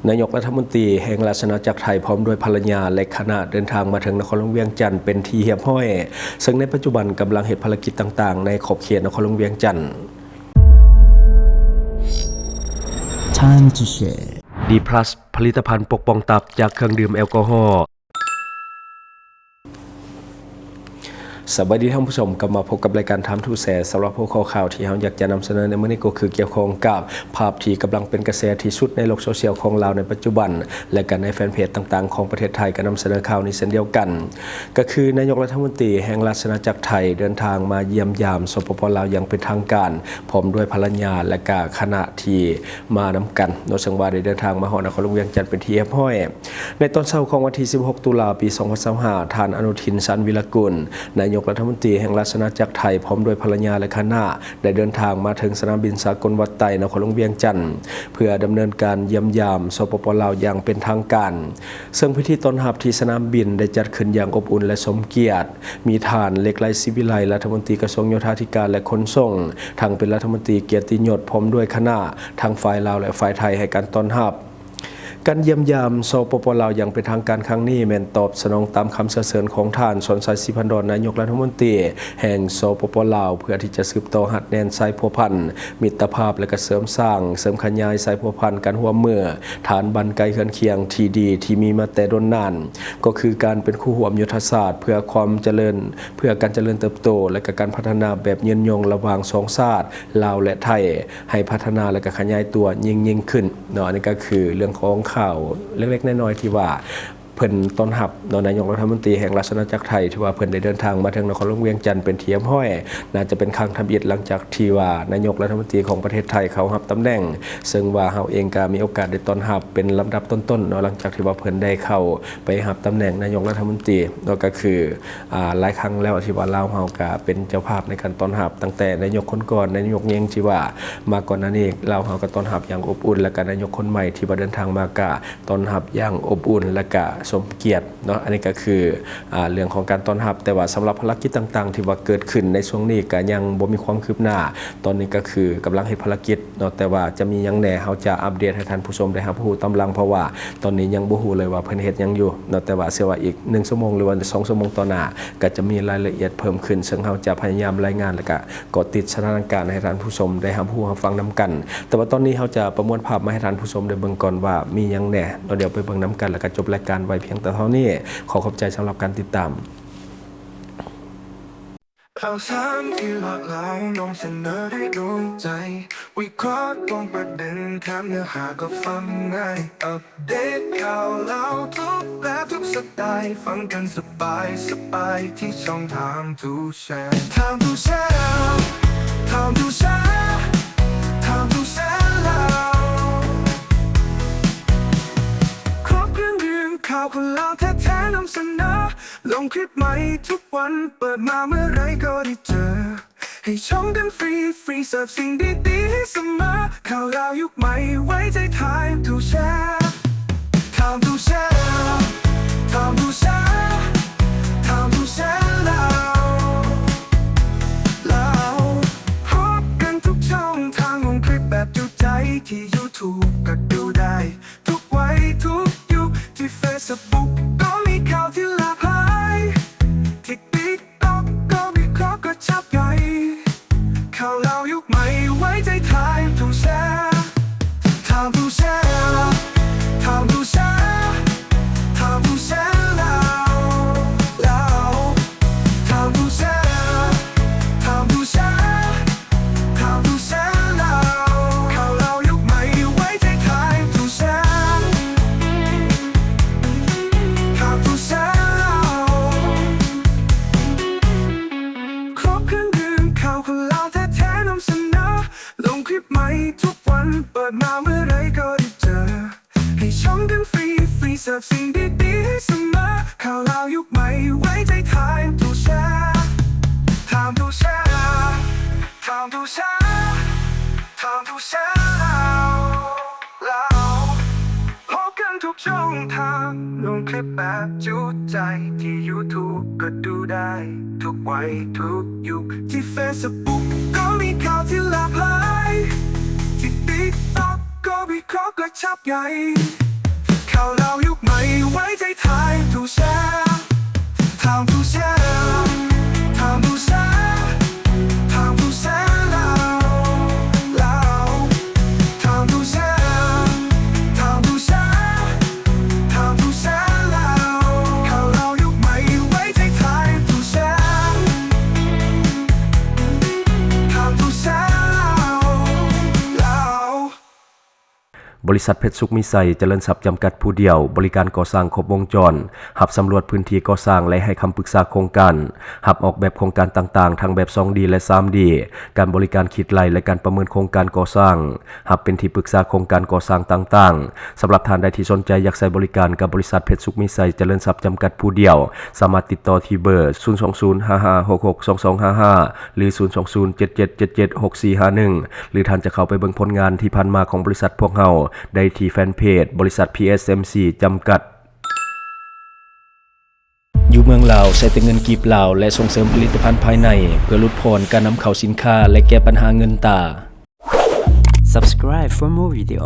ນາຍົກລັດຖະມົນຕີແຫ່ງລາຊະອານາຈັກໄທ ພ້ອມດ້ວຍພັນລະຍາ ແລະ ຄະນະ ເດີນທາງມາເຖິງນະຄອນຫຼວງວຽງຈັນເປັນທີ່ຮຽບຮ້ອຍ, ເຊິ່ງໃນປັດຈຸບັນກຳລັງເຮັດພາລະກິດຕ່າງໆໃນຂອບເຂດນະຄອນຫຼວງວຽງຈັນ. Time to share. ດີພລັສ ຜະລິດຕະພັນປົກປ້ອງຕັບຈາກເຄື່ອງດື່ມແອລກໍຮໍ. ສະບາຍດີທ່ານຜູ້ຊົມ, ກັບມາພົບກັບລາຍການ Time to Share. ສຳລັບຫົວຂໍ້ຂ່າວທີ່ເຮົາຢາກຈະນຳສະເໜີໃນມື້ນີ້ກໍຄືກ່ຽວຂ້ອງກັບພາບທີ່ກຳລັງເປັນກະແສທີ່ສຸດໃນໂລກໂຊຊຽວຂອງລາວໃນປັດຈຸບັນ ແລະ ກະໃນແຟນເພຈຕ່າງໆຂອງປະເທດໄທກໍນຳສະເໜີຂ່າວນີ້ເຊັ່ນດຽວກັນ. ກໍຄືນາຍົກລັດຖະມົນຕີແຫ່ງລາຊະອານາຈັກໄທເດີນທາງມາຢ້ຽມຢາມ ສປປ ລາວ ຢ່າງເປັນທາງການ ພ້ອມດ້ວຍພັນລະຍາ ແລະ ກະຄະນະທີ່ມານຳກັນເນາະ, ເຊິ່ງວ່າໄດ້ເດີນທາງມາຮອດນະຄອນຫຼວງວຽງຈັນເປັນທີ່ຮຽບຮ້ອຍ. ໃນຕອນເຊົ້າຂອງວັນທີສິບຫົກ ຕຸລາ ປີສອງພັນຊາວຫ້າ ທ່ານ ອະນຸທິນ ຊານວິລະກຸນ ນາຍົກລັດຖະມົນຕີແຫ່ງລາຊະອານາຈັກໄທ ພ້ອມດ້ວຍພັນລະຍາ ແລະ ຄະນະ ໄດ້ເດີນທາງມາເຖິງສະໜາມບິນສາກົນວັດໄຕ ນະຄອນຫຼວງວຽງຈັນ ເພື່ອດຳເນີນການຢ້ຽມຢາມ ສປປ ລາວ ຢ່າງເປັນທາງການ. ເຊິ່ງພິທີຕ້ອນຮັບທີ່ສະໜາມບິນໄດ້ຈັດຂຶ້ນຢ່າງອົບອຸ່ນ ແລະ ສົມກຽດ, ມີທ່ານ ເລັກໄລ ສີວິໄລ ລັດຖະມົນຕີກະຊວງໂຍທາທິການ ແລະ ຂົນສົ່ງ, ທັງເປັນລັດຖະມົນຕີກຽດຕິຍົດ ພ້ອມດ້ວຍຄະນະ ທັງຝ່າຍລາວ ແລະ ຝ່າຍໄທ ໃຫ້ການຕ້ອນຮັບ. ການຢ້ຽມຢາມ ສປປ ລາວ ຢ່າງເປັນທາງການຄັ້ງນີ້ ແມ່ນຕອບສະໜອງຕາມຄຳເຊີນເຊີນຂອງທ່ານ ສອນໄຊ ສີພັນດອນ ນາຍົກລັດຖະມົນຕີແຫ່ງ ສປປ ລາວ ເພື່ອທີ່ຈະສືບຕໍ່ຮັດແໜ້ນສາຍພົວພັນມິດຕະພາບ ແລະ ກະເສີມສ້າງ, ເສີມຂະຫຍາຍສາຍພົວພັນການຮ່ວມມືທາງບ້ານໃກ້ເຮືອນຄຽງທີ່ດີ ທີ່ມີມາແຕ່ດົນນານ, ກໍຄືການເປັນຄູ່ຮ່ວມຍຸດທະສາດເພື່ອຄວາມຈະເລີນ, ເພື່ອການຈະເລີນເຕີບໂຕ ແລະ ກະການພັດທະນາແບບຍືນຍົງລະຫວ່າງສອງຊາດ ລາວ ແລະ ໄທ ໃຫ້ພັດທະນາ ແລະ ກະຂະຫຍາຍຕົວຍິ່ງໆຂຶ້ນເນາະ. ອັນນີ້ກໍຄືເລື່ອງຂອງຂ່າວເລັກໆນ້ອຍໆທີ່ວ່າເພິ່ນຕ້ອນຮັບເນາະ ນາຍົກລັດຖະມົນຕີແຫ່ງລາຊະອານາຈັກໄທ ທີ່ວ່າເພິ່ນໄດ້ເດີນທາງມາເຖິງນະຄອນຫຼວງວຽງຈັນເປັນທີ່ຮຽບຮ້ອຍ, ໜ້າຈະເປັນຄັ້ງທຳອິດຫຼັງຈາກທີ່ວ່ານາຍົກລັດຖະມົນຕີຂອງປະເທດໄທເຂົ້າຮັບຕຳແໜ່ງ, ເຊິ່ງວ່າເຮົາເອງກໍມີໂອກາດໄດ້ຕ້ອນຮັບເປັນລຳດັບຕົ້ນໆເນາະ ຫຼັງຈາກທີ່ວ່າເພິ່ນໄດ້ເຂົ້າໄປຮັບຕຳແໜ່ງນາຍົກລັດຖະມົນຕີເນາະ. ກໍຄື ອາ ຫຼາຍຄັ້ງແລ້ວທີ່ວ່າລາວເຮົາກະເປັນເຈົ້າພາບໃນການຕ້ອນຮັບ, ຕັ້ງແຕ່ນາຍົກຄົນກ່ອນ, ນາຍົກຍິງທີ່ວ່າມາກ່ອນໜ້ານີ້ ລາວເຮົາກໍຕ້ອນຮັບຢ່າງອົບອຸ່ນ, ແລ້ວກະນາຍົກຄົນໃໝ່ທີ່ວ່າເດີນທາງມາກະຕ້ອນຮັບຢ່າງອົບອຸ່ນ ແລ້ວກະສົມກຽດເນາະ. ອັນນີ້ກໍຄື ອາ ເລື່ອງຂອງການຕ້ອນຮັບ, ແຕ່ວ່າສຳລັບພາລະກິດຕ່າງໆທີ່ວ່າເກີດຂຶ້ນໃນຊ່ວງນີ້ກະຍັງບໍ່ມີຄວາມຄືບໜ້າ. ຕອນນີ້ກໍຄືກຳລັງເຮັດພາລະກິດເນາະ, ແຕ່ວ່າຈະມີຫຍັງແດ່ ເຮົາຈະອັບເດດໃຫ້ທ່ານຜູ້ຊົມໄດ້ຮັບຮູ້ຕາມຫຼັງ, ເພາະວ່າ ຕອນນີ້ຍັງບໍ່ຮູ້ເລີຍວ່າເພິ່ນເຮັດຫຍັງຢູ່ເນາະ, ແຕ່ວ່າເຊື່ອວ່າອີກໜຶ່ງຊົ່ວໂມງ ຫຼືວ່າສອງຊົ່ວໂມງຕໍ່ໜ້າ ກໍຈະມີລາຍລະອຽດເພີ່ມຂຶ້ນ, ເຊິ່ງເຮົາຈະພະຍາຍາມລາຍງານ ແລ້ວກະເກາະຕິດສະຖານະການໃຫ້ທ່ານຜູ້ຊົມໄດ້ຮັບຮູ້ຮັບຟັງນຳກັນ. ແຕ່ວ່າຕອນນີ້ເຮົາຈະປະມວນພາບມາໃຫ້ທ່ານຜູ້ຊົມໄດ້ເບິ່ງກ່ອນວ່າມີຫຍັງແດ່ເນາະ, ດຽວໄປເບິ່ງນຳກັນ ແລ້ວກະຈົບລາຍການໄວ້ພຽງແຕ່ເທົ່ານີ້. ຂໍຂອບໃຈສຳລັບການຕິດຕາມ. ຂ່າວສານທີ່ຫຼາກຫຼາຍນຳສະເໜີດ້ວຍດວງໃຈ, ວິເຄາະຕວງປະເດັນ, ຖາມເນື້ອຫາກໍຟັງງ່າຍ, ອັບເດດຂ່າວລາວທຸກແບບທຸກສະໄຕ, ຟັງກັນສະບາຍສະບາຍທີ່ຊ່ອງ Time to Share. Time to Share, Time to Share, Time to Share ລາວ, ຄອບເລື່ອງຂອງຄົນລາວແທ້ໆນຳສະເໜີ. ລົງຄລິບໃໝ່ທຸກວັນ, ເປີດມາເມື່ອໃດກໍໄດ້ເຈີ. ໃຫ້ຊົມກັນຟຣີໆ, ເສີບສິ່ງດີໆໃຫ້ສະເໝີ. ຂ່າວລາວຍຸກໃໝ່, ໄວ້ໃຈ Time to Share. Time to Share, Time to Share, Time to Share ລາວ, ລາວ. ພົບກັນທຸກຊ່ອງທາງ, ລົງຄລິບແບບຈຸໃຈ, ທີ່ YouTube ກໍດູໄດ້. ທຸກໄວທຸກຍຸກ, ທີ່ Facebook ກໍມີຂ່າວທີ່ຫຼາກຫຼາຍ, ທີ່ TikTok ກໍວິເຄາະກະຊັບໃຫຍ່. ຂ່າວລາວຍຸກໃໝ່, ໄວ້ໃຈ Time to Share, Time to Share, Time to Share, Time to Share ລາວ, ລາວ. Time to Share, Time to Share, Time to Share ລາວ, ຂ່າວລາວຍຸກໃໝ່, ໄວ້ໃຈ Time to Share, Time to Share ລາວ. ຄອບເຄື່ອງຂອງຄົນລາວແທ້ໆນຳສະເໜີ. ລົງຄລິບໃໝ່ທຸກວັນ, ເປີດມາເມື່ອໃດກໍໄດ້ເຈີ. ໃຫ້ຊົມກັນຟຣີໆ, ເສີບສິ່ງດີໆໃຫ້ສະເໝີ. ຂ່າວລາວຍຸກໃໝ່, ໄວ້ໃຈ Time to Share, Time to Share, Time to Share, Time to Share ລາວ, ລາວ. ພົບກັນທຸກຊ່ອງທາງ, ລົງຄລິບແບບຈຸໃຈ, ທີ່ YouTube ກໍດູໄດ້. ທຸກໄວທຸກຍຸກ, ທີ່ Facebook ກໍມີຂ່າວທີ່ຫຼາກຫຼາຍ, ທີ່ TikTok ກໍວິເຄາະກະຊັບໃຫຍ່. ຂ່າວລາວຍຸກໃໝ່ ໄວ້ໃຈ Time to Share Time to Share Time to Share Time to Share ລາວ ລາວ Time to Share Time to Share Time to Share ລາວ ຂ່າວລາວຍຸກໃໝ່ ໄວ້ໃຈ Time to Share Time to Share ລາວ ລາວ. ບໍລິສັດເພັດສຸກມີໄຊ ຈະເລີນຊັບ ຈຳກັດຜູ້ດຽວ, ບໍລິການກໍ່ສ້າງຄົບວົງຈອນ, ຮັບສຳຫຼວດພື້ນທີ່ກໍ່ສ້າງ ແລະ ໃຫ້ຄຳປຶກສາໂຄງການ, ຮັບອອກແບບໂຄງການຕ່າງໆ ທັງແບບ ສອງດີ ແລະ ສາມດີ, ການບໍລິການຄິດໄລ່ ແລະ ການປະເມີນໂຄງການກໍ່ສ້າງ, ຮັບເປັນທີ່ປຶກສາໂຄງການກໍ່ສ້າງຕ່າງໆ. ສຳລັບທ່ານໃດທີ່ສົນໃຈຢາກໃຊ້ບໍລິການກັບບໍລິສັດເພັດສຸກມີໄຊ ຈະເລີນຊັບ ຈຳກັດຜູ້ດຽວ, ສາມາດຕິດຕໍ່ທີ່ເບີ ສູນສອງສູນ ຫ້າຫ້າຫົກຫົກ ສອງສອງຫ້າຫ້າ ຫຼື ສູນສອງສູນ ເຈັດເຈັດເຈັດເຈັດ ຫົກສີ່ຫ້າໜຶ່ງ ຫຼື ທ່ານຈະເຂົ້າໄປເບິ່ງຜົນງານທີ່ຜ່ານມາຂອງບໍລິສັດພວກເຮົາໄດ້ທີ່ແຟນເພຈ ບໍລິສັດ ພີເອສເອັມຊີ ຈຳກັດ. ຢູ່ເມືອງລາວ ໃຊ້ແຕ່ເງິນກີບລາວ ແລະ ສົ່ງເສີມຜະລິດຕະພັນພາຍໃນ ເພື່ອຫຼຸດຜ່ອນການນຳເຂົ້າສິນຄ້າ ແລະ ແກ້ບັນຫາເງິນຕາ. Subscribe for more video.